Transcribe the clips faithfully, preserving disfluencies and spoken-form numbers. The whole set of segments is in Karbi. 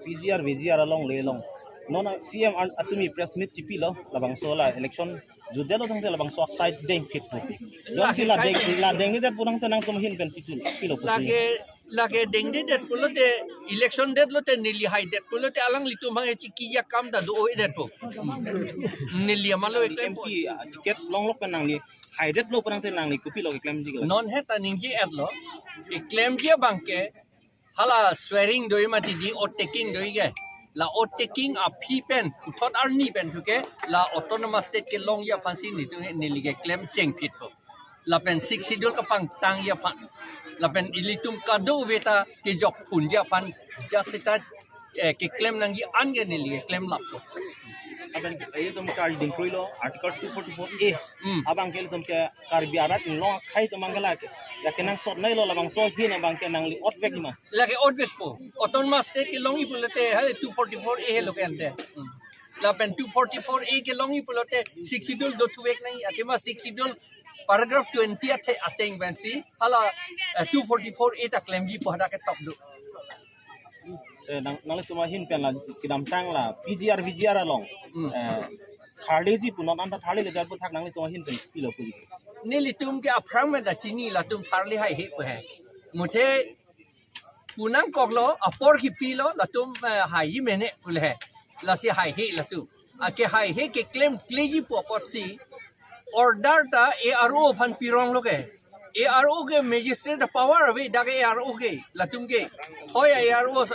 P G R, V G R alongle along. Non C M an-, atumi press meet chipilo, labangso la election jutdetlo tangte labangso side dengphitpo. Jongsi la deng, la dengledet pu tangte nangtum ahin pen pichul, pilo pusi. Lake, lake dengledet pulote, election detlote neli haidet pulote alanglitum hang chiki ya kam ta do-edetpo. Neli amalo eklem M P, ah, ticket longlok pen nangli haidetlo pu tangte nangli kopilo keklemji ke? Non he ta ningje-etlo. Keklemji abangke, hala swearing do-i mati di, oath taking do-i ke. La oath taking aphi pen, puthot arni pen thu ke, la autonomous state kelongji aphansi nelitum he neli keklem chengphitpo. Lapen Sixth Schedule kapangtangji aphan. Lapen ilitum kadokave ta kejok phunji aphan, just seta, eh, keklem nangji an ke neli keklem lappo. Lapen ilitum charge dingkroilo, Article two forty-four A. Hmm. Abangke ilitum ke Karbi arat inglong akhei atum abangke lake, ya kenangsot nanglo, labangso ahin abangke nangli otvekji ma? Lake otvekpo. Autonomous state kelongji pulote, hai two forty-four A helo ke ante. Hmm. Lapen two forty-four A kelongji pulote, Sixth Schedule dothuvek nangji, athema Sixth Schedule paragraph twenty athe ateng pensi, hala, eh, two forty-four A ta klemjipo hadak ketok do. Eh, nang, nanglitum ahin pen la kedamtang la P G R, V G R along. Hmm. Eh, tharleji pu non anta tharleledet aputhak nanglitum ahin pen pilo puji? Nelitum ke aphrang me ta chini, latum tharle haihepo he. Muthe punangkoklo, apor kipilo, latum, eh, haiji mene pu le he. Lasi haihe latum. Ake haihe keklemkleji pu apotsi order ta A R O aphan pironglo ke. A R O ke magistrate power ave, dak A R O ke, latum ke. Thoi A R O,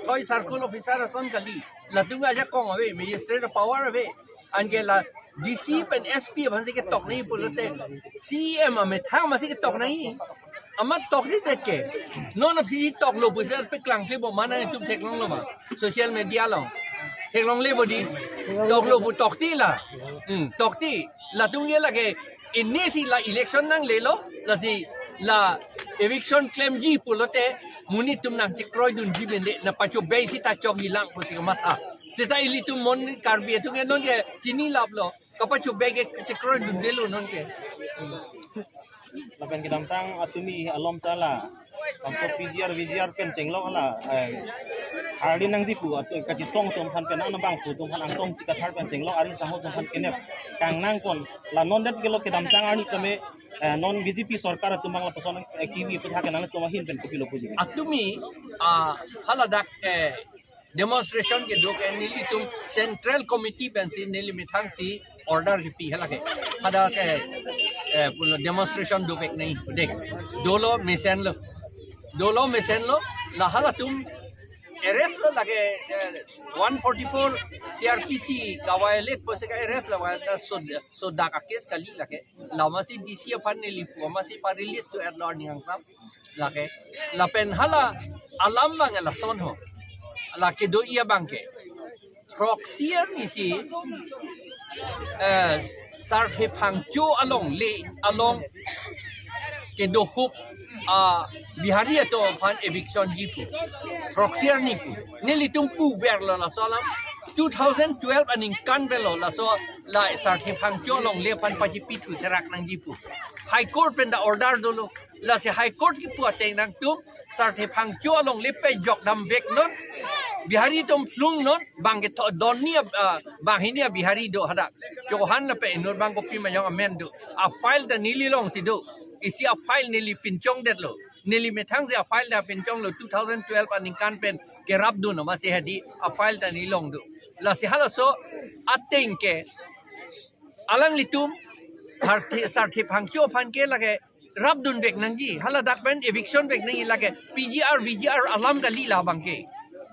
thoi circle officer ason kali. Latum ke ajakong ave, magistrate power ave. Anke la D C pen S P aphansi ketok nangji pulote, C M amethang masi ketok nangji. Amat toktidet ke. Non aphi toklo pusi peklangklebo ma, nangtum theklonglo ma? Social media along theklonglebo di. Toklo pu tokti la. Hmm, tokti. Latum ke lake, inisi la election nanglelo, lasi la eviction klemji pulote, monit atum nangchekroidunji mene, nangpachobei seta chokji lang pusi kamatha. Seta ilitum mon Karbi atum ke non ke chinilaplo, kapachobei ke chekroidundelo non ke. Lapen kedamtang atumi alom ta la, bangso P G R, V G R pen chenglok la, eh, tharli nangji pu, at-, kachisong atum aphan pen, anabang pu atum aphan angtong chikathar pen chenglok, ari sangho atum aphan kenep kangnangkon, la non det kelo kedamtang arni same, eh, non B J P sorkar atum abang lapuson, eh, kivi aputhak nangtum ahin pen kopilo puji? Atumi, ah, haladak, eh, demonstration kedo ke nelitum Central Committee pensi neli methangsi order kipi hala ke. Hadak ke, eh, pulo demonstration dovek nangji dek. Dolo mesenlo. Dolo mesenlo, la halatum arrest lo lake, eh, one forty-four C R P C ka-violate pusi ka-arrest lo, ka-, so, so dak a-case kali lake. La masi D C aphan neli pu, masi pa-release do-etlo arni kangsam. Lake, lapen hala alam abang lason ho. Lake do-i abangke. Throksi arnisi, eh, Sarthe Phangcho alongle, along kedohup, ah, Bihari atum aphan eviction ji pu. Throksi arni pu. Nelitum puverlo laso alam. Two thousand twelve aningkan velo laso la Sarthe Phangcho alongle aphan pachipi thu serak nangji pu. High Court pen ta order dolo. Lasi High Court kipu ateng nangtum Sarthe Phangcho alongle pejok damveknon. Bihari atum phlungnon, bang ketho donni, ah, banghini a-Bihari do hadak. Chokohan lapen inut bang kopi ma jong amen do. A-file ta neli longsi do. Isi a-file neli pinchongdetlo. Neli methangsi a-file ta pinchonglo, two thousand twelve aningkan pen kerapdun masi hadi a-file ta neli long do. Lasi halaso ateng ke alanglitum Sarthe, Sarthe Phangcho aphan ke lake rapdunvek nangji, haladak pen eviction vek nangji, lake P G R, V G R alam kali labangke.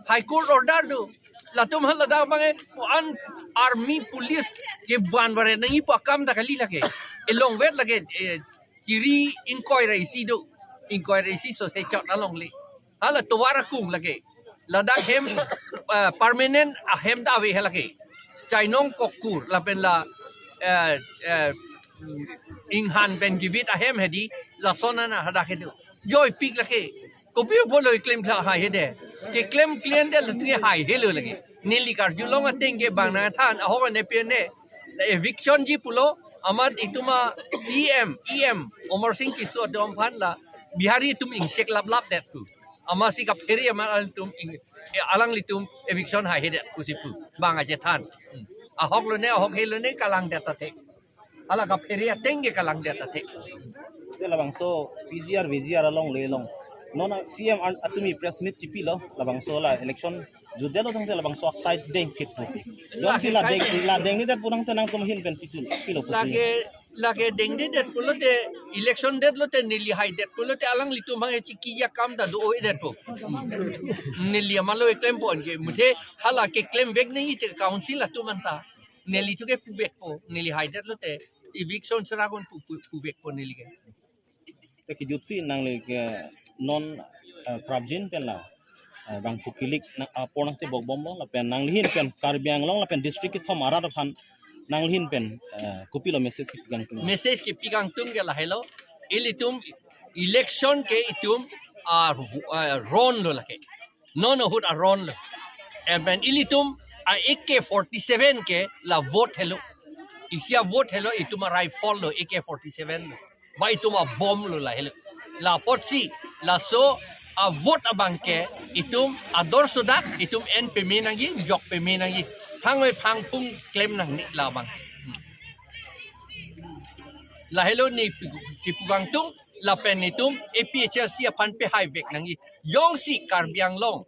High Court order do. Latum haladak abangke an army police kevan vare nangji pu akam ta kali lake. Elongvet lake, eh, chiri ingkoi ra isi do. Ingkoi ra isi so se chot alongle. Hala tovar akung lake. Ladak hem, eh, permanent ahem ta ave he lake. Chainong kokkur lapen la, eh, eh, inghan pen kivit ahem hedi, lason ana hadak he do. Joipik lake. Kopi apotlo keklem klemkle haihedet? Keklemkledet lake haihelo lake. Neli karjulong ateng ke bang nangthan ahok ane pi ane. La eviction ji pulo, amat itum a-C M, E M, Amarsing Tisso atum aphan la Bihari atum ingchek laplapdet pu. Amatsi kaphere amat atum ing, Alanglitum eviction haihedet pusi pu. Bang achethan. Ahok lone, ahok he lone, kalangdet athe. Hala kaphere ateng ke kalangdet athe. Te labangso P G R, V G R along le long. Non C M an- atumi press meet chipilo, labangso la election jutdetlo tangte labangso side dengphit po. Jongsi la deng, la dengdedet pu tangte nangtum ahin pen pichun pilo pusi. Lake, lake dengdedet pulote, election detlote, neli haidet pulote, alanglitum hang echiki ya kam ta do-oidet po. Neli amalo eklem po anke, muthe hala keklemvek nangji te council atum anta. Neli thu ke puvekpo, neli haidetlote, eviction seragon pu, pu, puvekpo neli ke. Te kejutsi nangli ke non eh, prapjin pen la eh, bang pukilik na apor nangtebok bomlo lapen nangli ahin pen Karbi Anglong lapen district kethom arat aphan nangli ahin pen eh, kopilo message kipikangtung? Message kipikangtung ke lahelo, ilitum election ke itum a, a ron lo lake. Non ahut aron lo. Aben ilitum a A K forty-seven ke la vote helo. Isi a vote helo, itum a rifle lo, A K forty-seven lo. Ba itum a bomb lo lahelo. La apotsi, laso a vote abang ke itum ador sodak, itum en peme nangji, jok peme nangji. Thangvoi phangphung klem nangne labang. Lahelo ne pu- kipukangtung, lapen itum A P H L C aphan pehaivek nangji. Jongsi Karbi Anglong,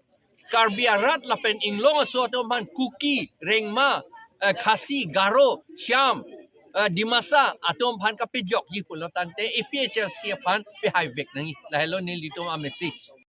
Karbi arat lapen inglong aso atum aphan, Kuki, Rengma, eh, Khasi, Garo, Shyam, eh, Dimasa atum aphan kapejokji pulo tangte A P H L C aphan pehaivek nangji. Lahelo nelitum a message.